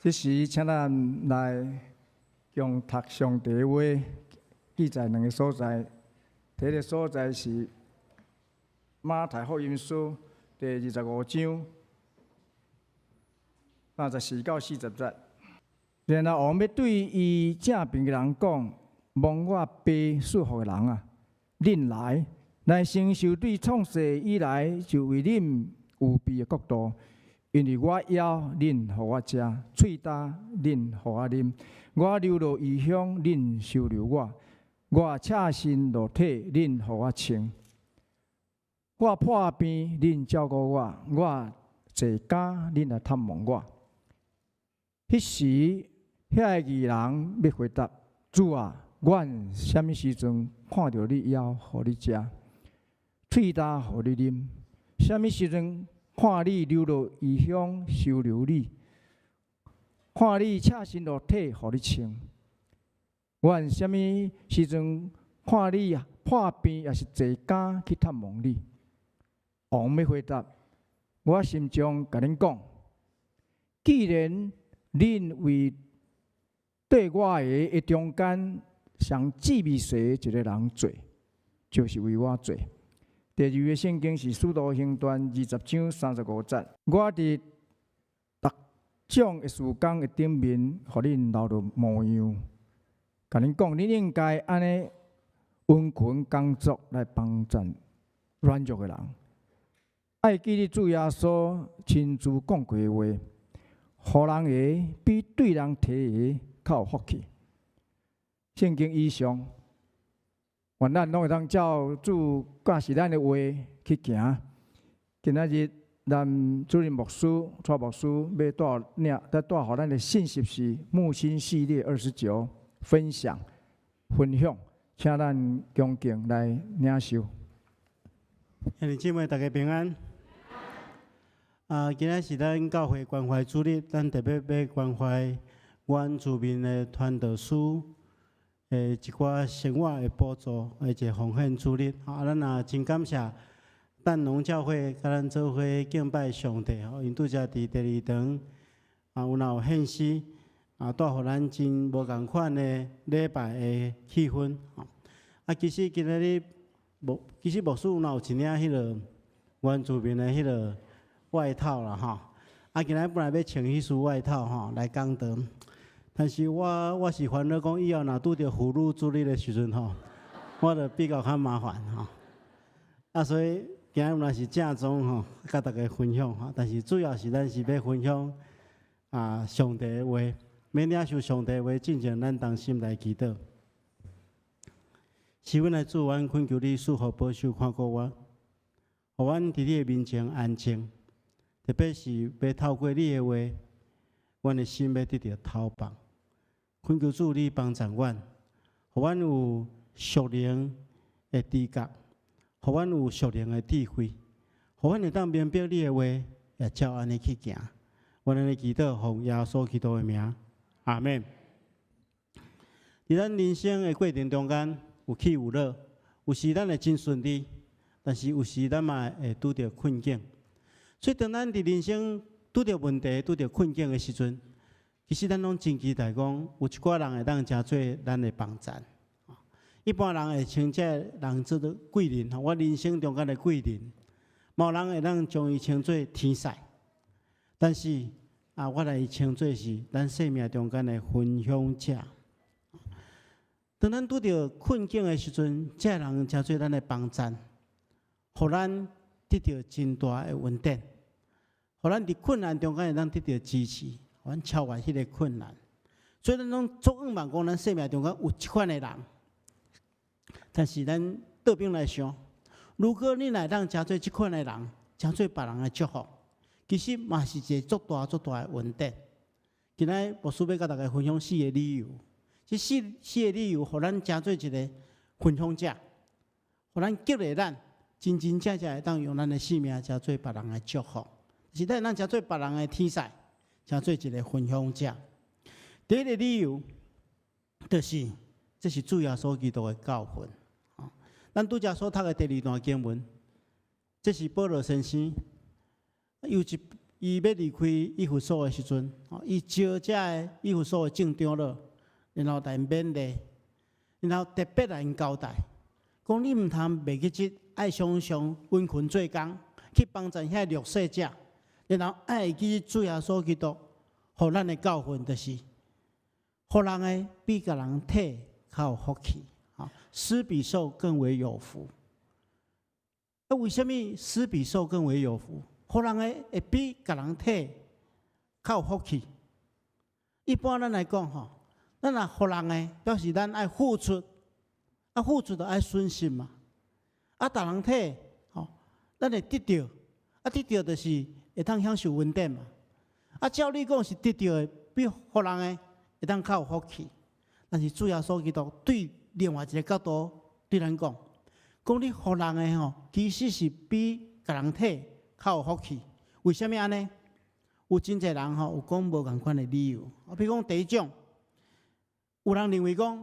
這時，請咱來共讀上帝話，記載兩个所在。第一个所在是馬太福音書第25章34到40節。然後王欲對伊正邊的人講：蒙我爸賜福的人啊，恁來，來承受對創世以來就為恁預備的國度。因為我枵，恁予我食；喙焦，恁予我啉；我流落異鄉，恁收留我；我赤身露體，恁予我穿；我破病，恁照顧我；我坐監，恁來探望我。彼時，遐个義人欲回答：主啊，阮啥物時陣看著你枵，予你食；喙焦，予你啉？啥物時陣看你流落異鄉，收留你；看你赤身露體，予你穿？阮啥物時陣看你破病，抑是坐監去探望你？王欲回答：我心中共恁講，既然恁為綴我的中間上至微細一个人做，就是為我做。第二个聖經是《使徒行傳》20章35節。我佇逐種的事工的頂面，予恁留著模樣，共恁講，恁應該按呢殷勤工作來幫贊軟弱的人。愛記得主耶穌親自講過的話：予人的比對人提的較有福氣。聖經以上，願咱攏會當照主教示咱的話去行。今仔日咱主任牧師、蔡牧師欲帶領、帶帶予咱的信息是牧心系列29分享分享，請咱恭敬來領受。兄弟姊妹，大家平安。啊，今仔是咱教會關懷主日，咱特別欲關懷原住民的傳道師的一寡生活的補助，的一个奉獻主日。啊，咱也真感謝淡農教會佮咱做伙敬拜上帝。吼，𪜶拄才佇第二堂啊，有若有獻詩，啊，帶予咱真無仝款的禮拜的氣氛。啊，其實今仔日牧，其實牧師有若有一領彼个原住民的彼个外套啦，吼。啊，今仔本來欲穿彼束外套吼來講道，但是我是煩惱講以後若拄著婦女主日的時陣吼，我就比較較麻煩吼。啊，所以今仔若是正裝吼，佮大家分享吼，但是主要是咱是欲分享啊上帝的話，欲領受上帝的話，進前咱同心來祈禱。是阮的主，阮懇求你賜福保守看顧我，予阮佇你的面前安靜。特別是欲透過你的話，阮的心欲得著投放。懇求主你幫助阮，予阮有屬靈的知覺，予阮有屬靈的智慧，予阮會當明白你的話，也照按呢去行。阮按呢祈禱，奉耶穌基督的名，阿們。佇咱人生的過程中間，有起有落，有時咱會真順利，但是有時咱嘛會拄著困境。所以當咱佇人生拄著問題、拄著困境的時陣，其實咱攏真期待講，有一寡人會當成做咱的幫贊。一般人會稱這人做做貴人，我人生中間的貴人。嘛有人會當將伊稱做天使，但是啊，我來伊稱做是咱生命中間的分享者。當咱拄著困境的時陣，這人成做咱的幫贊，予咱得著真大的恩典，予咱佇困難中間會當得著支持，予咱超越彼个困難。所以咱攏足向望講，咱生命中間有這款的人。但是咱倒轉來想，如果你若會當成做這款的人，成做別人的祝福，其實嘛是一個足大足大的恩典。今仔牧師欲佮大家分享四个理由。這四個理由，予咱成做一个分享者，予咱激勵咱真真正正會當用咱的生命成做別人的祝福，是咱當成做別人的天使，成做一个分享者。第一个理由，就是這是主耶穌基督的教訓。咱拄才所讀的第二段經文，這是保羅先生有一伊欲離開以弗所的時陣，伊召遮的以弗所的眾長老，然後來勉勵，然後特別來𪜶交代，講你毋通袂記得愛常常殷勤做工，去幫贊遐弱勢者，然後愛會記主耶穌基督，予咱的教訓就是，予人的比共人提較有福氣，施比受更為有福。啊，為啥物施比受更為有福？予人的會比共人提較有福氣。一般咱來講吼，咱若予人的，表示咱愛付出，啊付出就愛損失嘛。啊，逐人提，吼，咱會得著，啊得著就是會當享受恩典嘛。啊，照理講是得著的比予人的會當較有福氣。但是主耶穌基督對另外一個角度對咱講，講你予人的吼，其實是比共人提較有福氣。為啥物按呢？有真濟人吼有講無仝款的理由。啊，比如講第一種，有人認為講，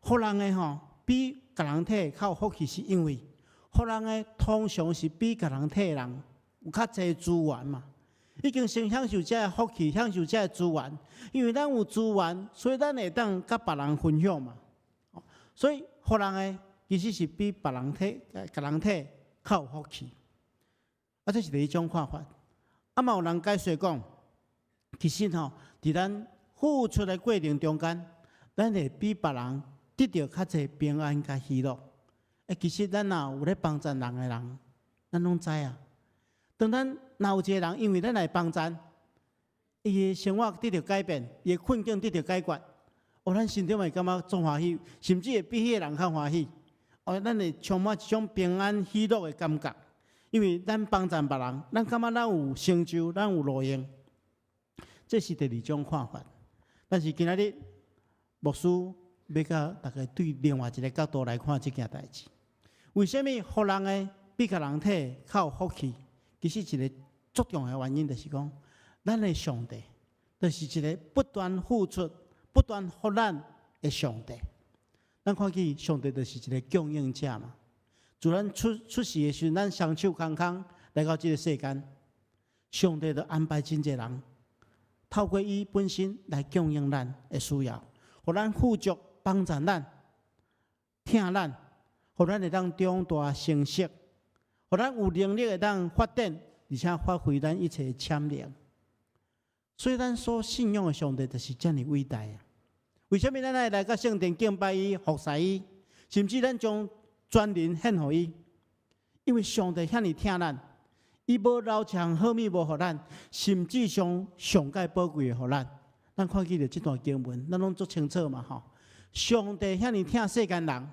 予人的吼比共人提較有福氣，是因為予人的通常是比共人提的人有較濟資源嘛，已經先享受這个福氣，享受這個資源。因為咱有資源，所以咱會當佮別人分享嘛。所以予人的其實是比別人提、共人提較有福氣。啊，這是第一種看法。啊，嘛有人解釋講，其實吼，佇咱付出的過程中間，咱會比別人得著較濟平安佮喜樂。欸，其實咱若有咧幫贊人的人，咱攏知啊。當咱若有一個人因為咱來幫贊，伊的生活得著改變，伊的困境得著解決，哦，咱心中會感覺足歡喜，甚至會比彼個人較歡喜。哦，咱會充滿一種平安喜樂的感覺，因為咱幫贊別人，咱感覺咱有成就，咱有路用。這是第二種看法。但是今仔日牧師欲共大家對另外一個角度來看這件代誌。為啥物予人的比共人提較有福氣？其實一個足重要的原因就是講，咱的上帝就是一個不斷付出、不斷予咱的上帝。咱看見上帝就是一個供應者嘛。自咱出出世的時陣，咱雙手空空來到這個世間，上帝就安排真濟人，透過伊本身來供應咱的需要，予咱富足，幫助咱，疼咱，予咱會當長大成熟，予咱有能力會當發展，而且發揮咱一切的潛能。所以，咱所信仰的上帝就是遮爾偉大啊！為啥物咱愛來到聖殿敬拜伊、服侍伊，甚至咱將全人獻予伊？因為上帝遐爾疼咱，伊無留一項好物無予咱，甚至將上蓋寶貴的予咱。咱看見著這段經文，咱攏足清楚嘛吼！上帝遐爾疼世間人，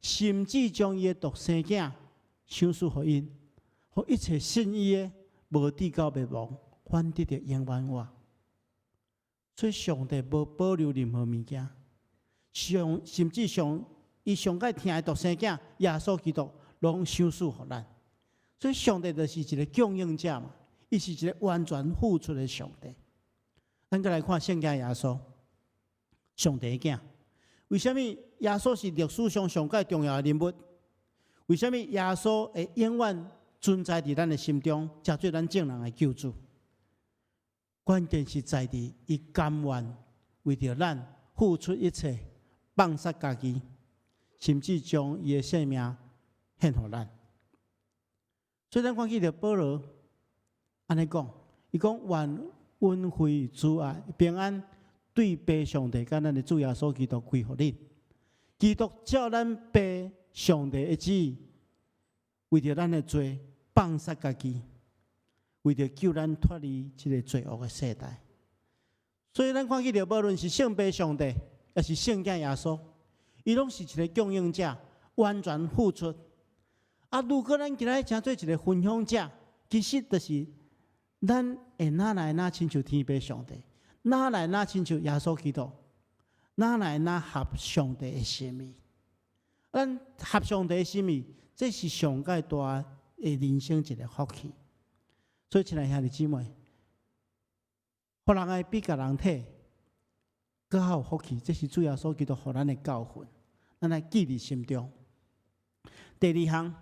甚至將伊的獨生囝賞賜予𪜶，予一切信伊的，無至到滅亡，反得著永遠活。所以上帝無保留任何物件，上甚至上伊上蓋疼的獨生囝耶穌基督，攏賞賜予咱。所以上帝就是一個供應者嘛，伊是一個完全付出的上帝。咱閣來看聖囝耶穌，上帝的囝。為啥物耶穌是歷史上上蓋重要的人物？為啥物耶穌會永遠存在佇咱的心中，成做咱眾人的救主？關鍵是在佇伊甘願為著咱付出一切，放殺家己，甚至將伊的性命獻予咱。所以咱看見著保羅按呢講，伊講願恩惠慈愛平安對父上帝佮咱的主耶穌基督歸予恁。基督照咱父上帝的旨意，為著咱的罪放殺家己，為著救咱脫離這個罪惡的世代。所以咱看見著，無論是聖父上帝，抑是聖囝耶穌，伊攏是一個供應者，完全付出。啊，如果咱今仔日成做一個分享者，其實就是咱會哪來哪親像天父上帝，哪來哪親像耶穌基督，哪來哪合上帝的心意。咱合上帝的心意，這是上蓋大的人生一個福氣。所以，親愛兄弟姊妹，予人的比共人提，閣較有福氣，這是主耶穌基督予咱的教訓，咱來記佇心中。第二項，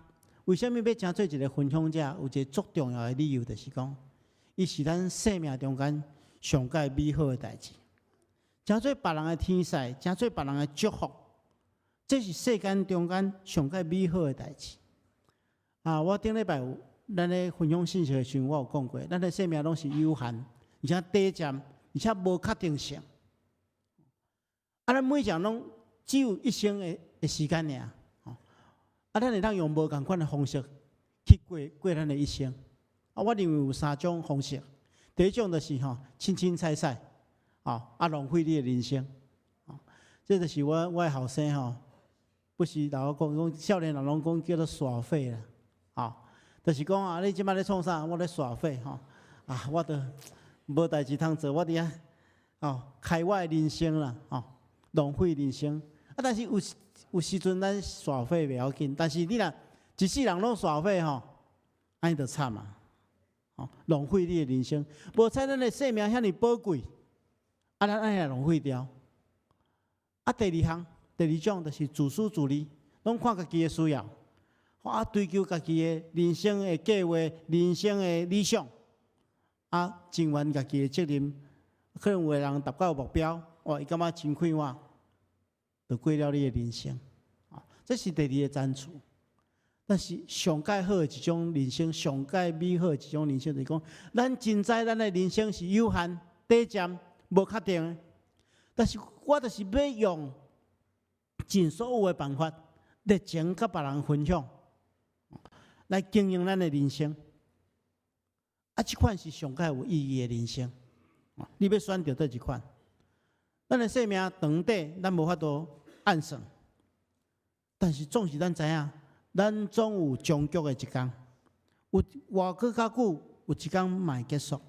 為啥物欲成做一個分享者？有一個足重要的理由，就是講，伊是咱生命中間上蓋美好的代誌，成做別人的天使，成做別人的祝福，這是世間中間上蓋美好的代誌。啊，我頂禮拜有咱咧分享信息的時陣，我有講過，咱的生命攏是有限，而且短暫，而且無確定性。啊，咱每一人攏只有一生的時間爾，啊，咱會當用無仝款的方式去過過咱的一生。啊，我認為有三種方式。第一種就是吼，凊凊彩彩，啊，浪費你的人生。這就是我的後生吼，不時老我講講，少年人攏講叫做耍廢啦，就是講啊，你這擺咧創啥？我咧耍廢吼，啊，我都無代誌通做，我佇遐，開我的人生啦，吼，浪費人生。啊，但是有時陣咱耍廢袂要緊，但是你若一世人攏耍廢吼，按呢就慘啊！浪費你的人生，無彩咱的生命遐爾寶貴，啊，咱按呢來浪費掉。啊，第二項、第二種就是自私自利，攏看家己的需要，啊，追求家己的人生的計劃、人生的理想，啊，盡完家己的責任。可能有的人達到目標，哇，伊感覺真快活，就過了你的人生。啊，這是第二個層次。但是上蓋好的一種人生，上蓋美好的一種人生，就是講，咱真知咱的人生是有限、短暫、無確定的。但是我就是欲用盡所有的辦法，熱情佮別人分享，來經營咱的人生。啊，這款是上蓋有意義的人生。你欲選擇佗一款？咱的生命長短，咱無法度按算。但是總是咱知影，咱總有終局的一天，有活閣較久，有一天嘛會結束。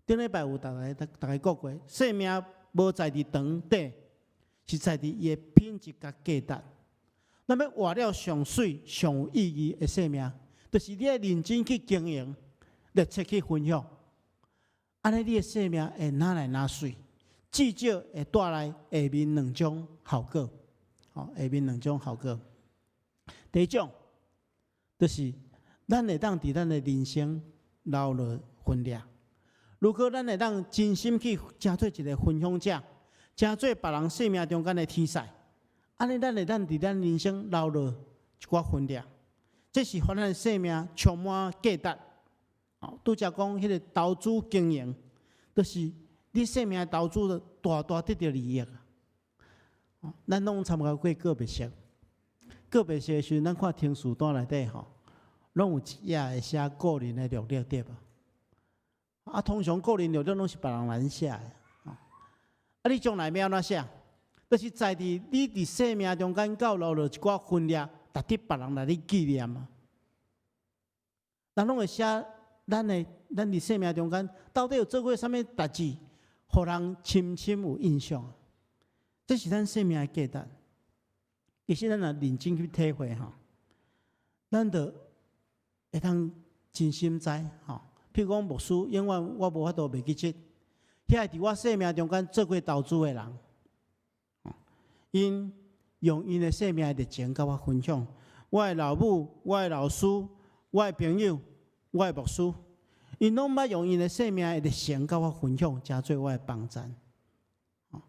頂禮拜有逐家講過，生命無在佇長短，是在佇伊的品質佮價值。咱欲活了上媠、上有意義的生命，就是你愛認真去經營，熱切去分享，按呢你的生命會愈來愈媠，至少會帶來下面兩種效果。好，下面兩種效果。第一種，就是咱會當佇咱的人生留落分掠。如果咱會當真心去成做一個分享者，成做別人生命中間的天使，按呢咱會當佇咱人生留落一寡分掠，這是予咱的生命充滿價值。哦，拄才講彼個投資經營，就是你生命的投資，就大大得著利益啊！咱攏參加過告別式。告別式的時陣，咱看停屍單內底吼，攏有一頁會寫個人的履歷對無？啊，通常個人履歷攏是別人來寫的。啊，你將來欲按怎寫？就是在佇你佇生命中間到留落一寡分掠，值得別人來你紀念啊。人攏會寫咱佇生命中間到底有做過啥物代誌，予人深深有印象。這是咱生命的價值。其實咱若認真去體會吼，咱就會當真心知吼。譬如講牧師，永遠我無法度袂記得，遐佇我生命中間做過投資的人，𪜶用𪜶的生命的熱情佮我分享。我的老母、我的老師、我的朋友、我的牧師，𪜶攏捌用𪜶的生命的熱情佮我分享，成做我的幫贊。啊，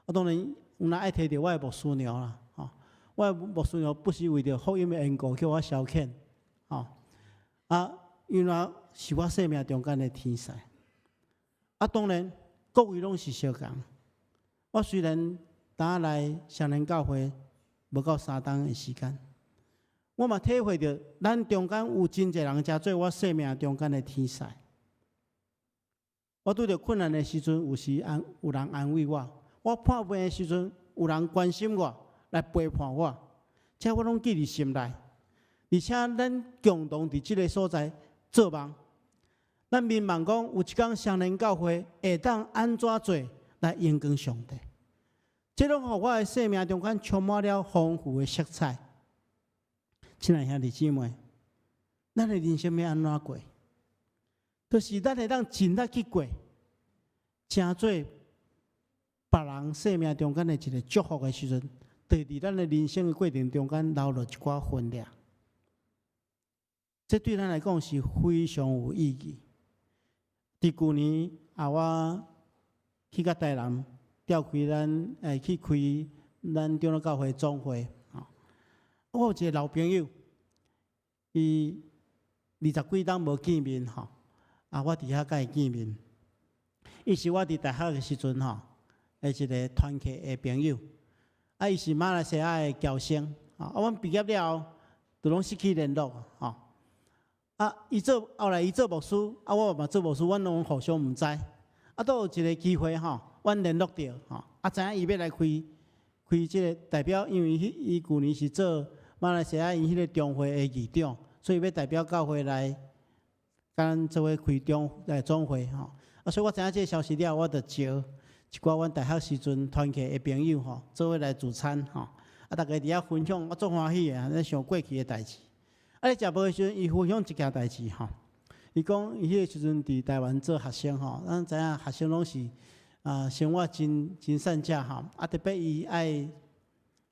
當然有若愛提著我的牧師娘啦。我的牧師娘不是為著福音的緣故叫我消遣，吼啊，因為是我生命中間的天使。啊，當然各位攏是相仝。我雖然當來雙連教會無夠3冬的時間，我嘛體會著咱中間有真濟人成做我生命中間的天使。我拄著困難的時陣，有時安有人安慰我；我破病的時陣，有人關心我，來陪伴我，這我攏記佇心內。而且咱共同佇這个所在做夢，咱眠夢講有一工雙連教會會當按怎做來榮光上帝。這攏予我的生命中間充滿了豐富的色彩。親愛兄弟姊妹，咱的人生欲按怎過？就是咱會當盡力去過，成做別人生命中間的一個祝福的時陣，就佇咱的人生的過程中間留落一寡分掠。這對咱來講是非常有意義。佇舊年啊，我去到台南召開咱去開咱長老教會總會。吼，我有一個老朋友，伊二十幾冬無見面吼，啊，我佇遐佮伊見面。伊是我佇大學的時陣吼，的一個團契的朋友。啊，伊是馬來西亞的僑生，啊，阮畢業了後，就攏失去聯絡，吼。啊，伊做後來伊做牧師，啊，我嘛做牧師，阮攏互相毋知。啊，都有一個機會吼，阮聯絡著，吼，啊，知影伊欲來開開這個代表，因為彼伊舊年是做馬來西亞𪜶彼個中會的議長，所以欲代表教會來佮咱做伙開中來總會吼。啊，所以我知影這個消息了，我就招一寡阮大學時陣團契的朋友吼，做伙來聚餐吼。啊，逐家佇遐分享，我足歡喜的，咧想過去的代誌。啊，咧食飯的時陣，伊分享一件代誌吼。伊講伊彼個時陣佇台灣做學生吼，咱知影學生攏是啊生活真真散赤吼。啊，特別伊愛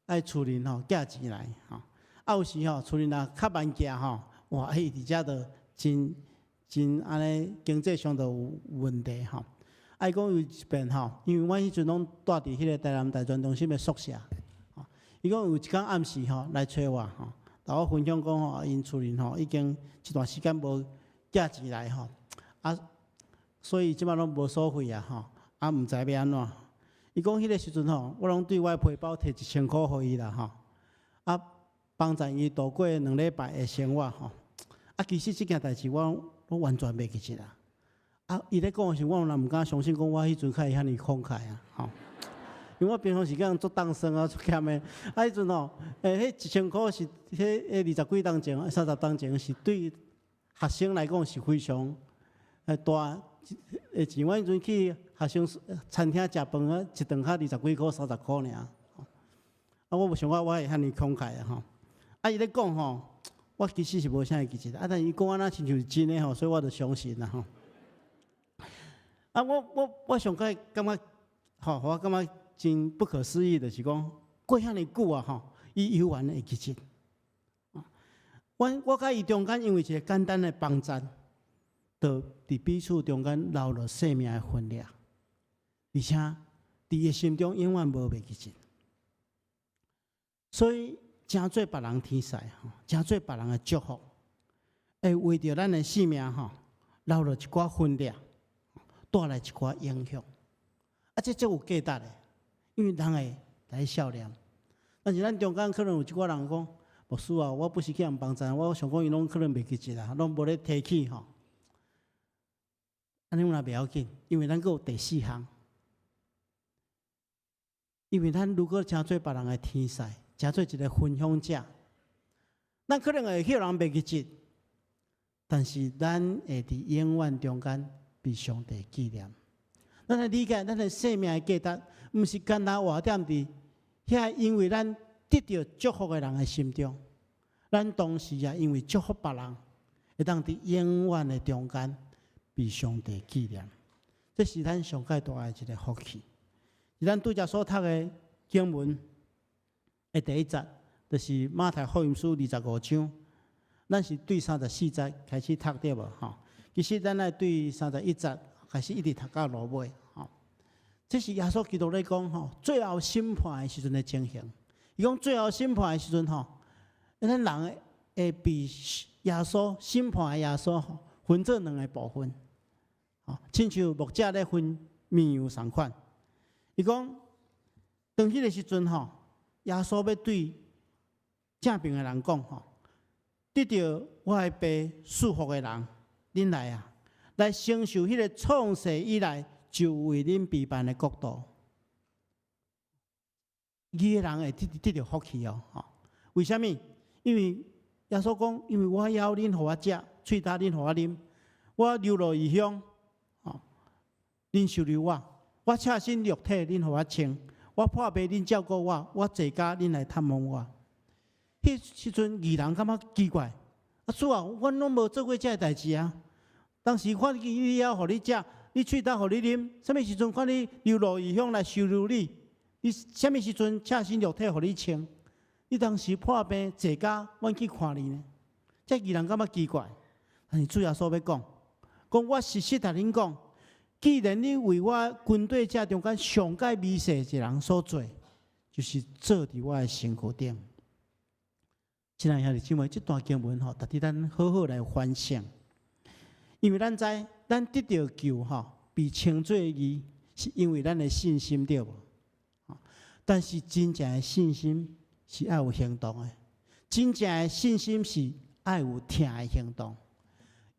愛厝裡吼寄錢來吼。啊，有時吼厝裡若較慢寄吼，哇，伊佇遮就真真按呢經濟上就有問題吼。啊，伊講有一遍吼，因為阮彼陣攏蹛佇彼個台南大專中心的宿舍，吼。伊講有一工暗時吼來揣我吼，共我分享講吼，𪜶厝裡吼已經一段時間無寄錢來吼，啊，所以這擺攏無所費啊吼，啊，毋知欲按怎。伊講彼個時陣吼，我攏對我的皮包提1000箍予伊啦吼，啊，幫助伊度過兩禮拜的生活吼。啊，其實這件代誌我攏完全袂記得啦。啊，伊咧講的時，我嘛毋敢相信，講我彼陣較會遐爾慷慨啊，吼。因為我平常時間足當算啊，足儉的。啊，彼陣吼，彼1000箍是彼二十幾冬前、30冬前是對學生來講是非常大的錢。我彼陣去學生餐廳食飯啊，一頓較二十幾箍、30箍爾。啊，我無想過我會遐爾慷慨啊，吼。啊，伊咧講吼，我其實是無啥會記得。啊，但伊講按呢親像是真的吼，所以我就相信啦，吼。啊，我上蓋感覺，吼，我感覺真不可思議，就是講過遐爾久啊，吼，伊猶原會記得。我佮伊中間因為一個簡單的幫贊，就佇彼此中間留落生命的分裂，而且佇伊心中永遠無袂記得。所以，成做別人天使吼，成做別人的祝福，會為著咱的生命吼，留落一寡分裂，帶來一寡影響。啊，這足有價值的，因為人會來笑念。但是咱中間可能有一寡人講，牧師啊，我不時去予幫贊，我想講伊攏可能袂記得啦，攏無咧提起吼。按呢嘛袂要緊，因為咱閣有第四項。因為咱如果成做別人的天使，成做一個分享者，咱可能會予人袂記得，但是咱會佇永遠中間被上帝紀念。咱來理解咱的生命的價值，毋是干焦活踮佇遐，因為咱得著祝福的人的心中，咱同時也因為祝福別人，會當佇永遠的中間被上帝紀念。這是咱上蓋大的一個福氣。是咱拄才所讀的經文的第一節，就是馬太福音書25章。咱是對34節開始讀對無？吼，其實咱愛對31節開始一直讀到落尾。吼，這是耶穌基督咧講吼，最後審判的時陣的情形。伊講最後審判的時陣吼，咱人會被耶穌審判的耶穌吼，分做兩個部分，吼，親像牧者咧分綿羊仝款。伊講，當彼個時陣吼，耶穌欲對正爿的人講吼，得著我的爸賜福的人，恁來啊，來承受彼個創世以來就為恁備辦的國度。義的人會得著福氣哦，吼！為啥物？因為耶穌講，因為我枵恁予我食，喙焦恁予我啉，我流落異鄉，吼，恁收留我；我赤身露體，恁予我穿；我破病，恁照顧我；我坐監，恁來探望我。彼時陣義人感覺奇怪，啊主啊，阮攏無做過這个代誌啊！當時看見你枵，予你食，你喙焦予你啉，啥物時陣看你流落異鄉來收留你？你啥物時陣赤身露體予你穿？你當時破病坐監，阮去看你呢？這義人感覺奇怪，但是主耶穌欲講，講我實實共恁講，既然你為我軍隊這中間上蓋微細一人所做，就是做佇我的身軀頂。親愛兄弟姊妹，這段經文吼，值得咱好好來反省。因為咱知，咱得著救吼，被稱做義，是因為咱的信心對無？但是真正的信心是愛有行動的，真正的信心是愛有疼的行動。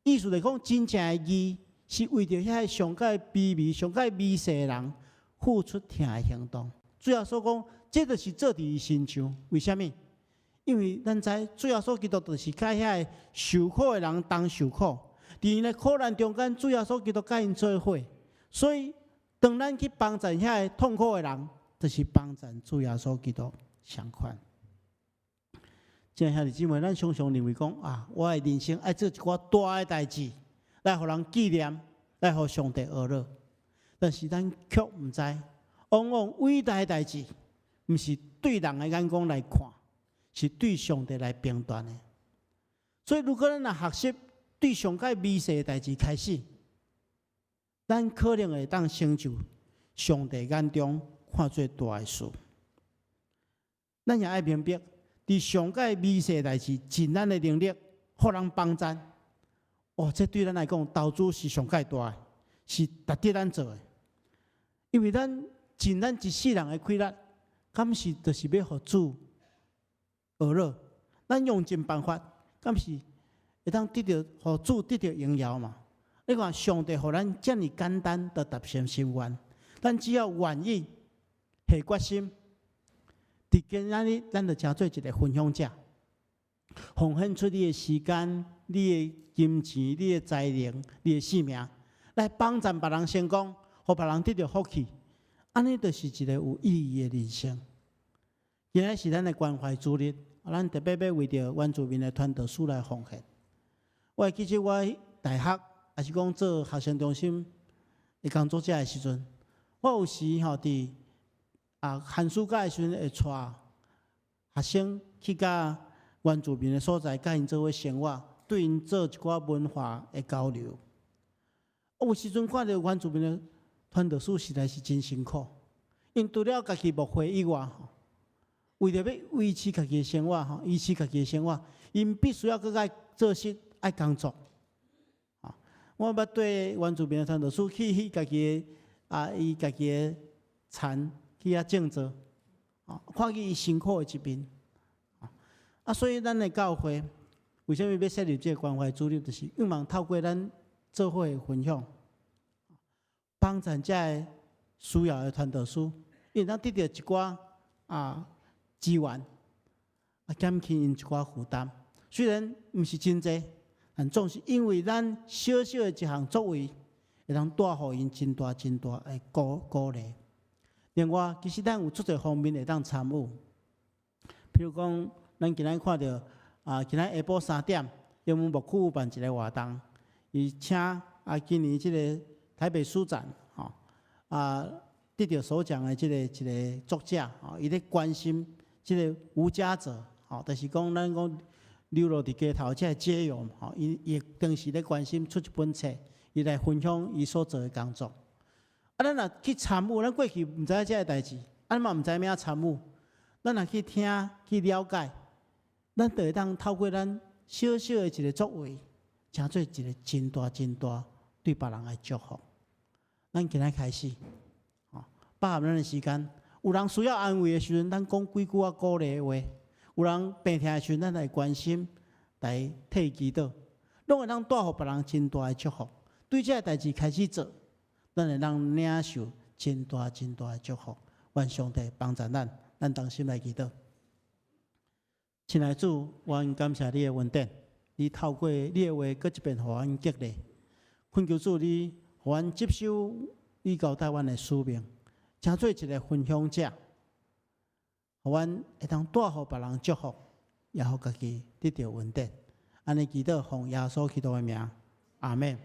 意思來講，真正的義是為著遐个上蓋卑微、上蓋微細的人付出疼的行動。主耶穌講，這就是做佇伊身上。為啥物？因為咱知主耶穌基督就是佮遐个受苦的人同受苦，佇𪜶的苦難中間，主耶穌基督佮𪜶做伙。所以，當咱去幫助遐个痛苦的人，就是幫助主耶穌基督相款。親愛兄弟姊妹，咱常常認為講啊，我的人生愛做一寡大的代誌，來予人紀念，來予上帝學樂。但是咱卻毋知，往往偉大的代誌，毋是對人的眼光來看，是對上帝來評斷的。所以，如果咱若學習對上蓋微細的代誌開始，咱可能會當成就上帝眼中看做大的事。咱也愛明白，佇上蓋微細的代誌，盡咱的能力，予人幫贊。哦，這對咱來講，投資是上蓋大的，是值得咱做的。因為咱盡咱一世人的氣力，敢是就是欲予主學樂？咱用盡辦法，敢是會當得著予主得著榮耀嘛？你看，上帝予咱遮爾簡單，就達成心願。咱只要願意下決心，佇今仔日，咱就成做一個分享者，奉獻出你的時間、你的金錢、你的才能、你的性命，來幫助別人成功，予別人得著福氣。按呢，就是一個有意義的人生。今仔是咱的關懷主日，咱特別欲為著原住民的傳道師來奉獻。我會記得我大學，抑是講做學生中心的工作者的時陣，我有時吼佇寒暑假的時陣會帶學生去佮原住民的所在，佮𪜶做伙生活，對𪜶做一寡文化的交流。有時陣看著原住民的傳道師實在是真辛苦，𪜶除了家己牧會以外，為著欲維持家己的生活，吼，維持家己的生活，𪜶必須要閣愛做事愛工作。我捌綴原住民的傳道師去家己的伊家己的田去遐種作，看見伊辛苦的一面。啊，所以咱的教會為啥物欲設立這個關懷主日，就是希望透過咱做伙的分享，幫助這个需要的傳道師，𪜶通得著一寡資源，減輕𪜶一寡負擔。雖然毋是真濟，但總是因為咱小小的一項作為，會當帶予𪜶真大真大的鼓勵。另外，其實咱有足濟方面會當參與，譬如講，咱今仔看著今仔下晡3點，英文牧區有辦一個活動，伊請今年這个台北書展吼得著首獎的這个一个作者吼，伊咧關心這个無家者吼，就是講咱講流落佇街頭這个街友吼，伊伊當時咧關心出一本冊，伊來分享伊所做的工作。咱若去參與，咱過去毋知影這个代誌，咱嘛毋知欲按怎參與。咱若去聽去了解，咱就會當透過咱小小的一个作為，成做一个真大真大對別人的祝福。咱今仔開始，吼，把握咱的時間。有人需要安慰的時陣，咱講幾句仔鼓勵的話；有人病疼的時陣，咱來關心，來替祈禱，攏會當帶予別人真大的祝福。對這个代誌開始做，咱會當領受真大真大的祝福。願上帝幫助咱，咱同心來祈禱。親愛的主，阮感謝你的恩典，你透過你的話，閣一遍予阮激勵。懇求主，你予阮接受你交代阮的使命，成做一个分享者，予阮會當帶予別人祝福，也予家己得著恩典。按呢祈禱，奉耶穌基督的名，阿門。